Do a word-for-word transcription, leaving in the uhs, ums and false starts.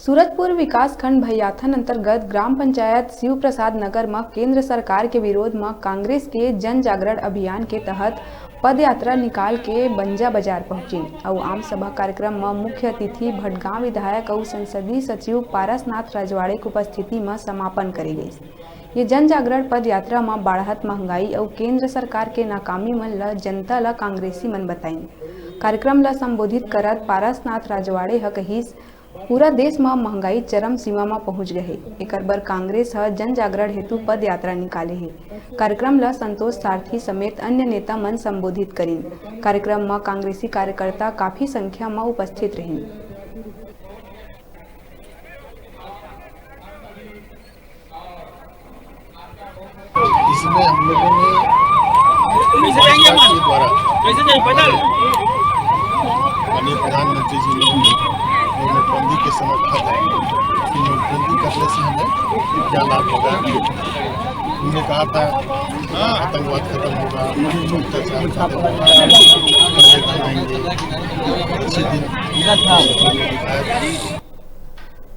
सूरजपुर विकासखंड भैयाथन अंतर्गत ग्राम पंचायत शिव प्रसाद नगर म केंद्र सरकार के विरोध म कांग्रेस के जन जागरण अभियान के तहत पदयात्रा निकाल के बंजा बाजार पहुंचिन अउ आम सभा कार्यक्रम म मुख्य अतिथि भटगांव विधायक अउ संसदीय सचिव पारसनाथ राजवाड़े के उपस्थिति म समापन करे गइस। ये जन जागरण पदयात्रा म बाढ़त महंगाई अउ केंद्र सरकार के नाकामी मन ल जनता ल कांग्रेसी मन बताइन। कार्यक्रम ल संबोधित करत पारसनाथ राजवाड़े ह कहिस, पूरा देश म महंगाई चरम सीमा म पहुंच गए हे, एकर बर कांग्रेस ह जन जागरण हेतु पदयात्रा निकाले हे। कार्यक्रम ल संतोष सारथी समेत अन्य नेता मन संबोधित करिन। कार्यक्रम म कांग्रेसी कार्यकर्ता काफी संख्या म उपस्थित रहिन। इसमें हम लोगों ने भाजपा के द्वारा माननीय प्रधानमंत्री जी ने नोटबंदी के समय कहा था कि नोटबंदी करने से हमें क्या लाभ होगा। हमने कहा था, आतंकवाद खत्म होगा, भ्रष्टाचार खत्म होगा, अच्छे दिन आएंगे।